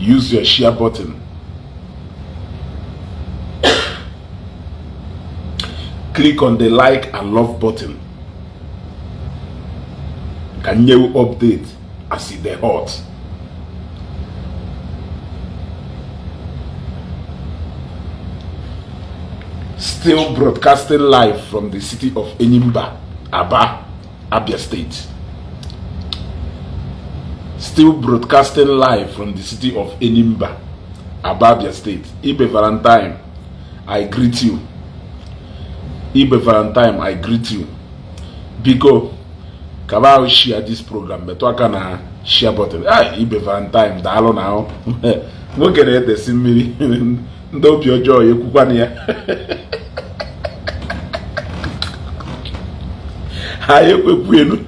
Use your share button. Click on the like and love button. Ka nye update as e dey hot. Still broadcasting live from the city of Enyimba, Aba, Abia State. Still broadcasting live from the city of Enyimba, Aba, Abia State. Ibe Valentine, I greet you. Ibe Valentine, I greet you. Biko, kaba share this program. Metụ aka na share button. Ah, Ibe Valentine, daalụ na ahụ. Nwoke na-etesi mmiri. Ndị obi ọjọọ ya ekwukwana ya. Ha ekwekwu elu.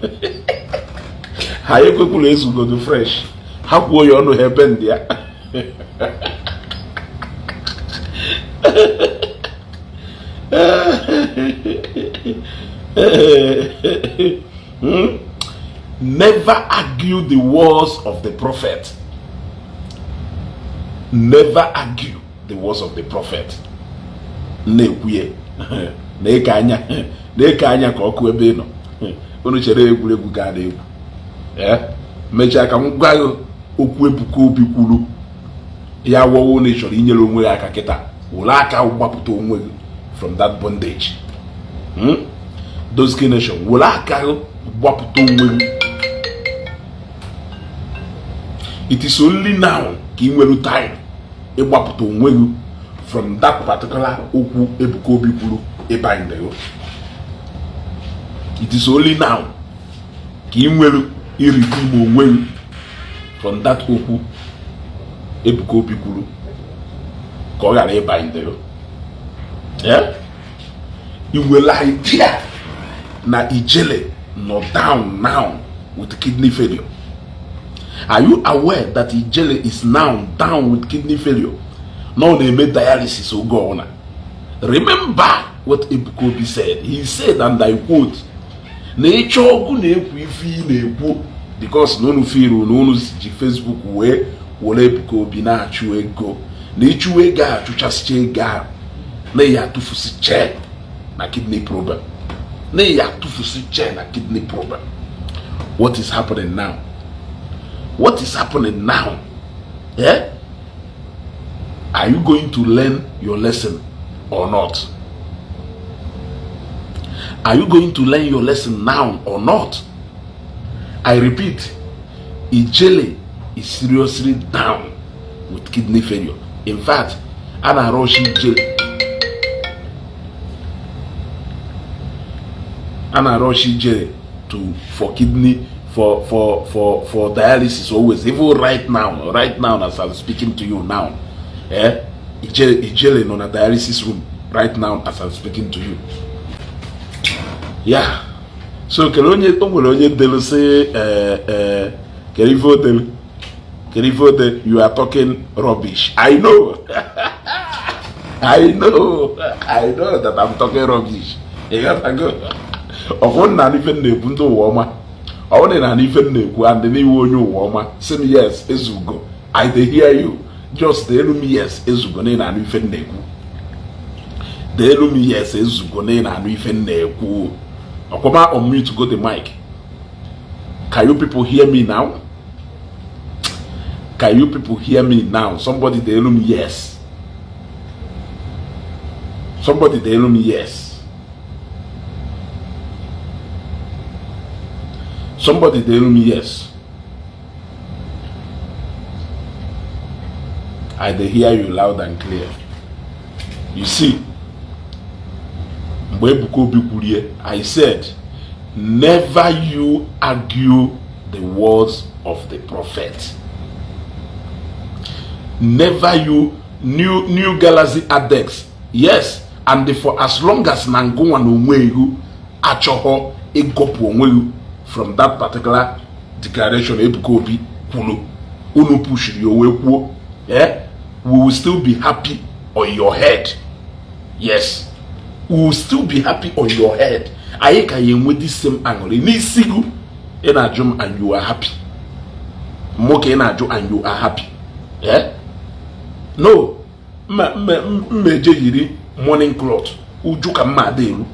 Ha ekwekwuru ezugodo fresh. Ha kwuo ya ọnụ ha ebe ndị ya. Never argue the words of the prophet. Never argue the words of the prophet. Na-ekwu ya na-eke anya, na-eke anya ka ọkụ ebe ị nọ. Unu chere egwuregwu ga na-egwu. Ee, mechaa ka m gwa gị okwu Ebuka Obi kwuru ya wọwụ na ị chọrọ inyere onwe gị aka kịta, were aka gbapụta onwe gị from that bondage. Those nation, were aka gị gbapụta onwe gị. It is only now ka ị nwere time ịgbapụta onwe gị from that particular okwu Ebuka Obi kwuru ịbind gị. It is only now ka ị nwere iredeem onwe gị from that okwu Ebuka Obi kwuru ka ọ ghara ịbind gị. Ị nwere idea na Ijele nọ down now with kidney failure? Are you aware that Ijele is now down with kidney failure? Na ọ na-eme dialysis oge ọbụla. Remember what Ebuka Obi said. He said, and I quote, na ịchọ ọgụ na-ekwu ife ị na-ekwu because na unu firu na unu ji Facebook wee were Ebuka Obi na-achụ ego, na ịchụwa ego a, achụchasịcha ego ahụ, na ya atụfusi che na kidney problem, na ya atụfusi che na kidney problem. What is happening now? What is happening now? Eh? Are you going to learn your lesson or not? Are you going to learn your lesson now or not? I repeat, Ijele is seriously down with kidney failure. In fact, a na-arọchi Ijele, a na-arọchi Ijele to for kidney for dialysis always. Even right now, right now as I'm speaking to you now, eh, Ijele, Ijele nọ na dialysis room right now as I'm speaking to you. Yeah. So kere onye o nwere onye delu sị eh, kere ife o delu, kere ife o delu, "You are talking rubbish." I know, I know, I know that I'm talking rubbish. Ịghọtago? Ọkwụ na ife m na-ekwu, ndị ụwa ọma, ọ bụrụ na ife m na-ekwu and n'iwu onye ụwa ọma sị m yes, ezugo, I dey hear you. Just deelu m yes, ezugo, na ị na-anụ ife m na-ekwu. Deelu m yes, ezugo, na ị na-anụ ife m na-ekwu. Ọkwama unmute go the mic. Can you people hear me now? Can you people hear me now? Somebody deelu m yes. Somebody deelu m yes. Somebody deelu m yes. I dey hear you loud and clear. You see, mgbe Ebuka Obi kwurie, I said, never you argue the words of the prophet. Never you. New Galaxy Adex, yes. And for as long as na ngụnwa na onwe ihu achọghọ ịgọpụ onwe gị from that particular declaration Ebuka Obi kwuru, unu pushiri ya wee kwuo, eh, we will still be happy on your head. Yes, we will still be happy on your head. Anyị ka ya enwe this same aṅụrị n'isi gị. Ị na-ajụ m and you are happy. Mụ ka ị na-ajụ and you are happy. Eh, no, mma mma mma eje yiri morning cloth uju ka mma ada eru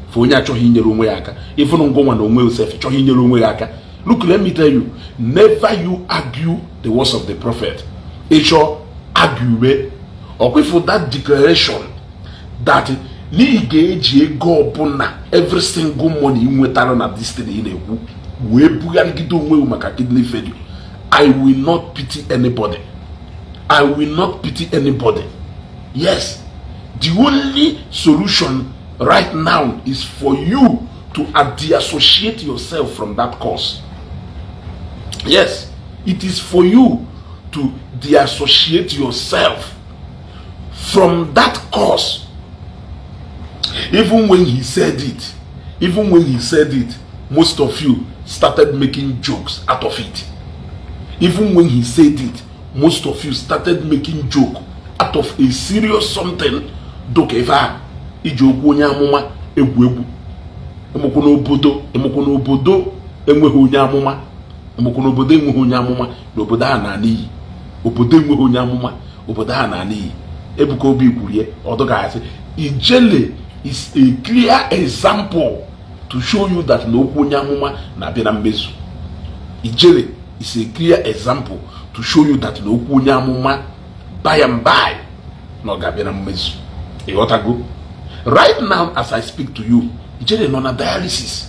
for onye achọghị inyere onwe ya aka. Even ngụnwa na onwe sef chọghị inyere onwe ya aka. Look, let me tell you, never you argue the words of the prophet. Ịchọ argue ọkwifu that declaration that na ị ga-eji ego ọbụla, every single money ị nwetara na this thing ị na-ekwu, wee bugharịgide onwe gị maka kidney failure. I will not pity anybody. I will not pity anybody. Yes, the only solution right now is for you to deassociate yourself from that cause. Yes, it is for you to deassociate yourself from that cause. Even when he said it, even when he said it, most of you started making jokes out of it. Even when he said it, most of you started making joke out of a serious something. Dụka ife a iji okwu onye amụma egwu egwu. Emekwa n'obodo, emekwa n'obodo enweghị onye amụma, emekwa n'obodo enweghị onye amụma na obodo a na n'iyi. Obodo enweghị onye amụma, obodo a na n'iyi. Ebuka Obi kwurie ọdụgasị Ijele is a clear example to show you that na okwu onye amụma na-abịa na mmezu. Ijele is a clear example to show you that na okwu onye amụma, by and by, na ọ ga-abịa na mmezu. Ịghọtago? Right now as I speak to you, Ijele nọ na dialysis.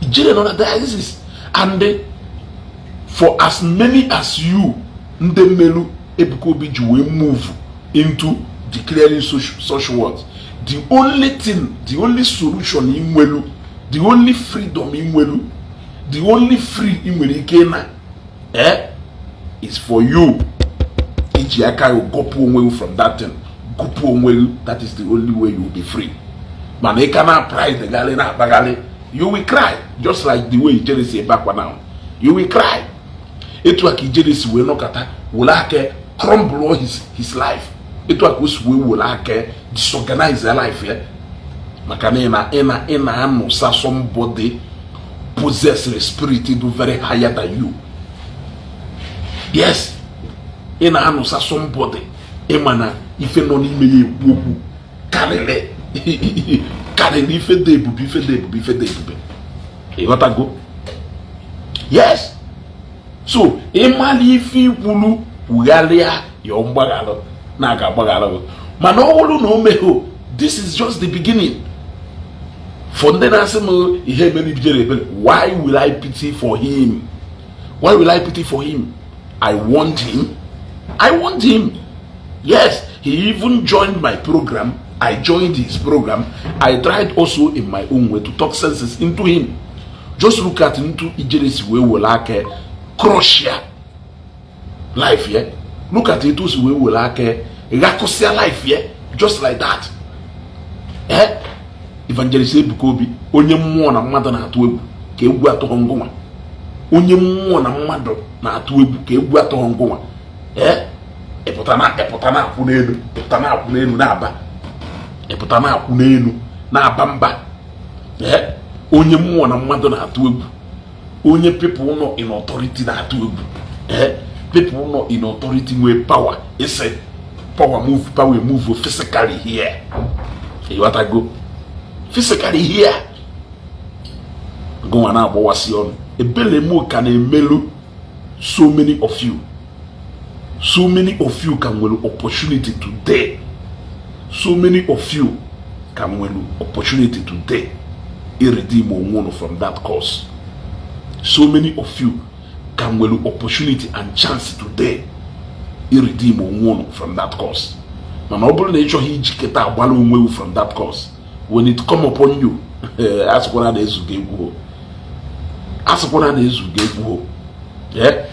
Ijele nọ na dialysis. And for as many as you ndị mmelu Ebuka Obi ji wee move into declaring such words, the only thing, the only solution ị nwelu, the only freedom ị nwelu, the only free ị nwere ike ịna, is for you iji aka gị gọpụ onwe gị from that thing. Gụpụ onwe gị. That is the only way you will be free. Mana ị ka na pride gharị na-akpagharị, you will cry just like the way Ijele si ebe akwa now. You will cry. Etu a ka Ijele si wee nọkọta were aka crumble his life. Etu a ka o si wee were aka disorganize life ya, maka na ị na-anụsa somebody possess a spirit do very higher than you. Yes, ị na-anụsa somebody ịma na ife nọ n'ime ya ekwu okwu karịrị karịrị ife dị ebube, ife dị ebube, ife dị ebube. Ịghọtago? Yes. So ịmala ife ikwulu, kwugharịa ya, mgbaghalụ na-aga agbaghalụ. Mana ọ bụrụ na o meghụ, this is just the beginning. For ndị na-asị m ihe mere Ijele ebere, why will I pity for him? Why will I pity for him? I want him. I want him. Yes, he even joined my program. I joined his program. I tried also in my own way to talk senses into him. Just look at into Ijele si wee were aka crush ya life ya. Look at etu o si wee were aka ghakọsịa life ya just like that. Eh, Evangelist Ebuka Obi, onye mmụọ na mmadụ na-atụ egwu, ka egwu atụghị ngụnwa. Onye mmụọ na mmadụ na-atụ egwu, ka egwu atụghị ngụnwa. Ee, ịpụta na ịpụta na-akwụ n'elu, ịpụta na-akwụ n'elu na-aba, ịpụta na-akwụ n'elu na-aba mba. Ee, onye mmụọ na mmadụ na-atụ egwu, onye people nọ in authority na-atụ egwu. Ee, people nọ in authority nwee power isi power move, power move physically here. Ịghọtago? Physically here, gụnwa na-agbawasị ọnụ. Ebele m ka na-emelu so many of you. So many of you ka nwere opportunity today. So many of you ka nwere opportunity today redeem onwe unu from that cause. So many of you ka nwere opportunity and chance today redeem onwe unu from that cause. Mana ọ bụrụ na ị chọghị iji kịta agbara onwe you from that cause, when it come upon you, asịkwana na ezugo egwu o, asịkwana na ezugo egwu o. Yeah?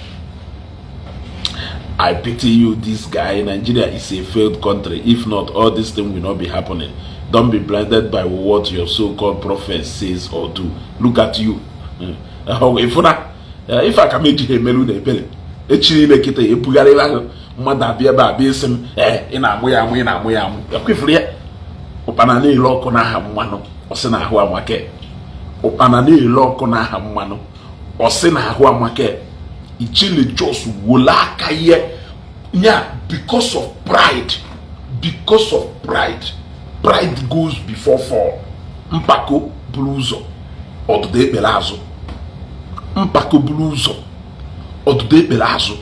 I pity you, this guy. Nigeria is a failed country. If not, all this thing will not be happening. Don't be blinded by what your so-called prophet says or do. Look at you. Ifuna ife aka m ejighị emelu na ebere echi niile kịta ebugharịla ahụ mmadụ abịa ebe a bịa isi m. Ee, ị na-amụ ya amụ, ị na-amụ ya amụ. Ekwefuru ya. Ụkpana na-ele ọkụ n'aha mmanụ, ọ sị na ahụ amake. Ụkpana na-ele ọkụ n'aha mmanụ, ọ sị na ahụ amake. Ijele just wole aka ihe Nya because of pride, because of pride. Pride goes before fall. Mpako buru ụzọ, ọdụda ekpere azụ. Mpako buru ụzọ, ọdụda ekpere azụ.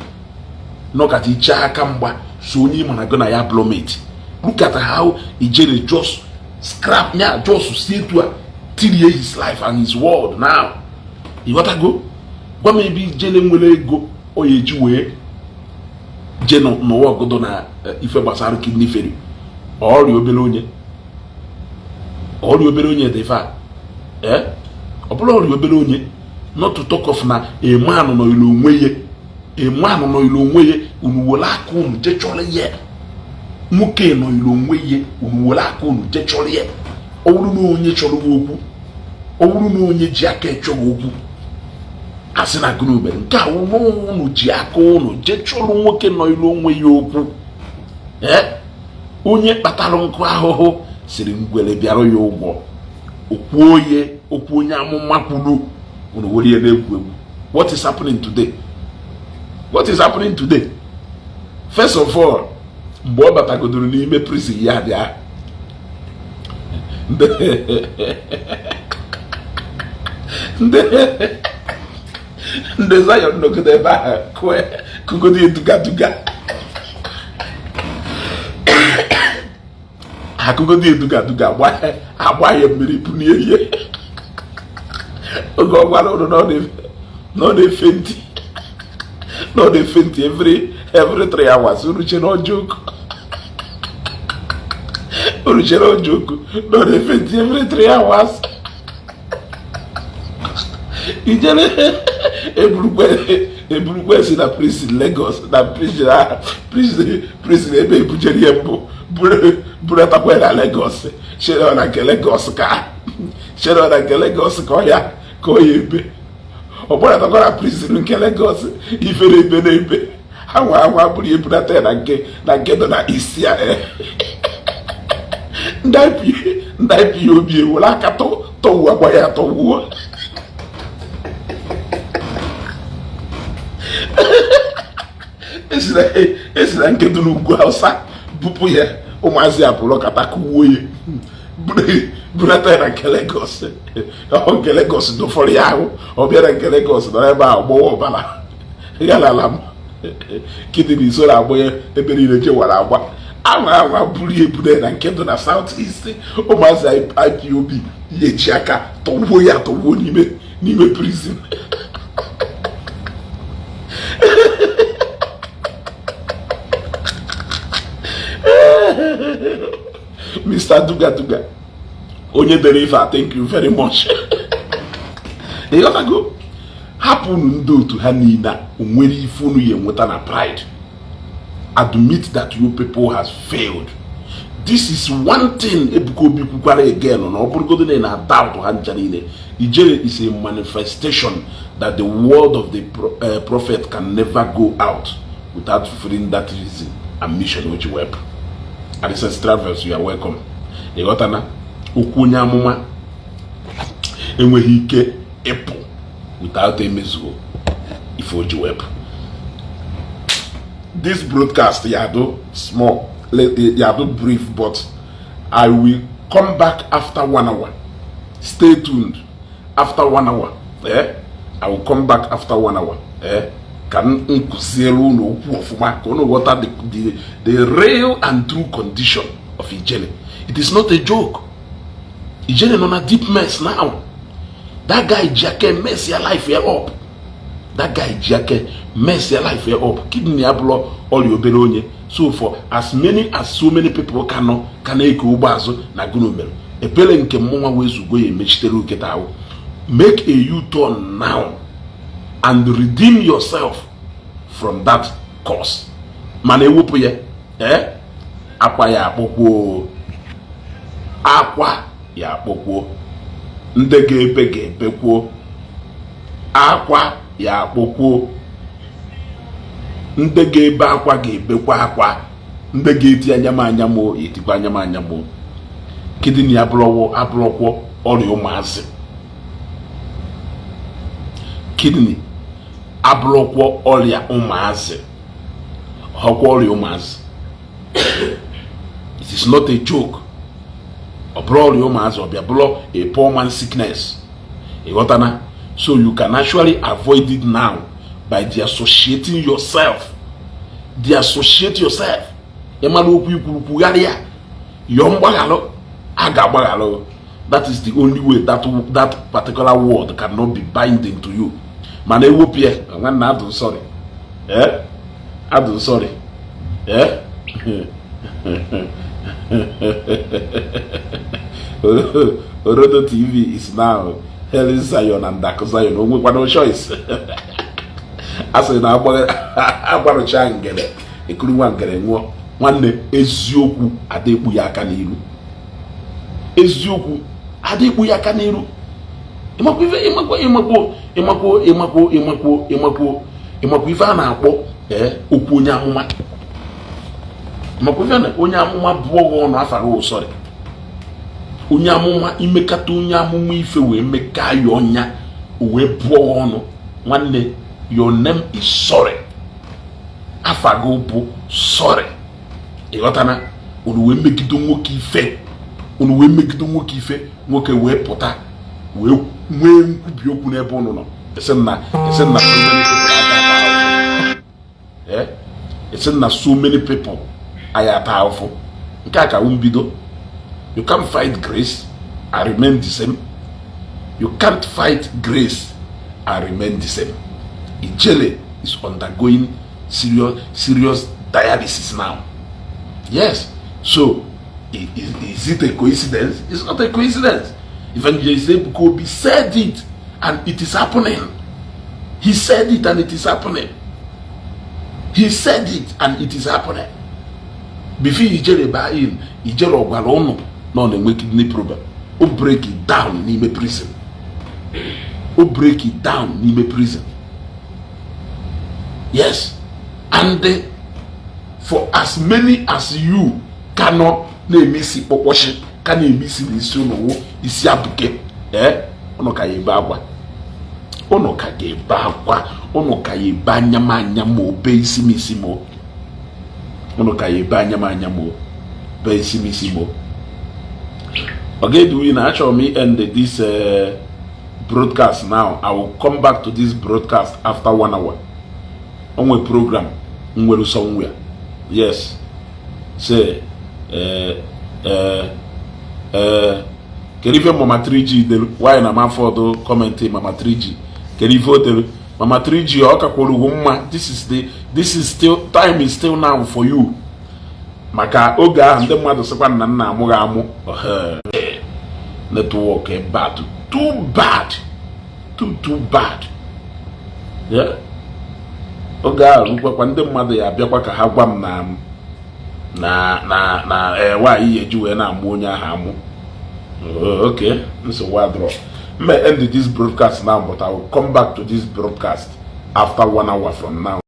Nọkata iche aka mgba so onye ị mana gị na ya blomate. Look at how Ijele just scrap nya, just si etu a tirie his life and his world now. Ịghọtago? Gwa m ebe Ijele nwere ego ọ ya eji wee jee n'ụwa ọgọdọ na ife gbasara kidney failure. Ọrịa obere onye, ọrịa obere onye dị ife a. Ee, ọ bụrụ ọrịa obere onye, not to talk of na a man nọ ilu onwe ya, a man nọ ilu onwe ya. Unu were aka unu jee chọrọ ya. Nwoke nọ ilu onwe ya, unu were aka unu jee chọrọ ya. Ọ bụrụ na onye chọrọ gị okwu, ọ bụrụ na onye ji aka echọ gị okwu, asị na gịnị mere nke a. Unu ji aka unu jee chọrọ nwoke nọ ilu onwe ya okwu. Ee, onye kpatara nkụ ahụhụ siri ngwere bịara ya ụgwọ. Okwu oye, okwu onye amụma kwuru, unu were ya na-egwu egwu. What is happening today? What is happening today? First of all, mgbe ọ batagodoro n'ime prison ya, bịa ndị Zion nọgide ebe ahụ kụgodo eduga duga, akụgodo eduga duga, agba ya mmiri bunie ihe. Oge ọ gwara ụnụ na ọ na-efe ntị, na ọ na-efe ntị every 3 hours, unu che na ọ joke, unu chere ọ joke na ọ na-efe ntị every 3 hours. Ijele eburukwe si na prison Lagos, na prison ahụ, prison ebe ebujere ihe mbụ, bunatakwa na Lagos. Chere na nke Lagos ka, chere na nke Lagos ka ọ ya ka ọ ya ebe ọ gbaratakwa na prison nke Lagos, ifere ebe na ebe anwa anwa bụrụ ebunata ya na nke dị na isi ya. Ndị IPOB ewere aka tọwuo agba ya atọwuo. Esi na nke dị n'ugwu Hausa bupụ ya, ụmụazị apụrụ kata kụwuo ya, bunata ya na nke Lagos. Ọ nke Lagos dụfọrọ ya ahụ, ọ bịara nke Lagos nọrọ ebe ahụ gbọwa ọbara ya n'ala m kidney soro agba ya ebe niile jewara agba anwa anwa buru ya eburu ya na nke dị na South East. Ụmụazị IPOB ya eji aka tọgbuo ya, tọgbuo n'ime prison. Mr. Duga Duga onye dere ife a, thank you very much. Ịghọtago? Hapụnụ ndị otu ha niile onwere ife unu ya enweta na pride. Admit that you people has failed. This is one thing Ebuka Obi kwukwara again, na ọ bụrụgodo na doubt ha ncha niile. Ijele is a manifestation that the word of the prophet can never go out without fulfilling that reason and mission which wep. Addison Travels, you are welcome. Ịghọtana? Okwu onye amụma enweghị ike ịpụ without emezuo ife o ji wepụ. This broadcast yado small, yado brief, but I will come back after 1 hour. Stay tuned. After 1 hour, I will come back after 1 hour. Ka m kụziere unu okwu ọfụma ka unu ghọta the real and true condition of Ijele. It is not a joke. Ijele nọ na deep mess now. That guy ji aka mess your life ya up. That guy ji aka mess your life ya up. Kidney abụrụ ọrịa obere onye. So for as many as so many people ka nọ ka na-eke ụgbọ azụ na gụnụ mere ebere nke mmụnwa wee zugo ya emechitere oketa ahụ. Make a U-turn now and redeem yourself from that curse. Mana ewepụ ya, akwa ya akpọkwuo, akwa ya akpọkwuo, ndị ga-ebe ga-ebekwuo, akwa ya akpọkwuo, ndị ga-ebe akwa ga-ebekwa akwa, ndị ga-eti anya m anya m etikwa anya m anya m. Kidney abụrọkwọ ọrịa ụmụazị. Kidney abụrọkwọ ọrịa ụmụazị. Ọhakwa ọrịa ụmụazị. It is not a joke. Ọ bụrụ ọrịa ụmụazị, ọ bịa bụrụ a poor man sickness. Ịghọtana? So you can actually avoid it now by deassociating yourself. Deassociate yourself. Ịmara okwu ikwuru, kwugharịa, yọọ mgbaghalụ, a ga-agbaghalụ. That is the only way that that particular word cannot be binding to you. Mana ewepụ ya, nwanne, adụ sorry, eh, adụ sorry, eh. Orodo TV is now hailing Zion and Dark Zion. O nwekwa no choice. A sị na agbarụcha ngere, ekuru nwa ngere nwụọ. Nwanne, eziokwu adịkpu ya aka n'iru. Eziokwu adịkpu ya aka n'iru. Ịmakwa ife, ịmakwa, ịmakwa, ịmakwa, ịmakwa, ịmakwa, ịmakwa, ịmakwa ife a na-akpọ ee okwu onye amụma. Ịmakwa ife na onye amụma bụọ gị ọnụ afara ụsọrị. Onye amụma, imekata onye amụma ife wee meka ya ọnya, o wee bụọ gị ọnụ, nwanne, your name is sorry. Afa gị bụ sorry. Ịghọtana? Unu wee megide nwoke ife, unu wee megide nwoke ife, nwoke wee pụta wee nwee nkwubi okwu n'ebe unu nọ. Esi na so many people aga ata ahụhụ. Eh, esi na so many people anyị ata ahụhụ. Nke a ka mbido. You can't fight grace and remain the same. You can't fight grace and remain the same. Ijele is undergoing serious, serious dialysis now. Yes. So is it a coincidence? It's not a coincidence. Evangelist Ebuka Obi said it and it is happening. He said it and it is happening. He said it and it is happening. Before Ijele baa in, Ijele ọ gwara ụnụ na ọ na-enwe kidney problem. O break it down n'ime prison. O break it down n'ime prison. Yes. And for as many as you ka nọ na-eme isi kpọkpọchi, ka na-eme isi na isi ụnụ wụ isi abụke, ee, ụnụ ka ya ebe akwa, ụnụ ka ga-ebe akwa, ụnụ ka ya ebe anya m anya ma o bee isi m isi m o. Ụnụ ka ya ebe anya m anya ma o bee isi m isi m o. Ọ ga-eduwi na achọrọ m end this broadcast now. I will come back to this broadcast after one hour. Onwe program m nwere somewhere. Yes, say kedu ife Mama 3G delu? Why na m afọdụ comment Mama 3G? Kedu ife o delu, Mama 3G? Ọ kakwara ugwu mma. This is still, time is still now for you. Maka oge ahụ ndị mmadụ sịkwa na nna amụghị amụ. Network bad, too bad, too too bad. Yeah, oge ahụ rukwakwa, ndị mmadụ ya abịakwa ka ha gwa m na ee, nwaanyị ya eji wee na-amụ onye ahụ amụ. Okay, nsogbu adịrọ. May end this broadcast now, but I will come back to this broadcast after one hour from now.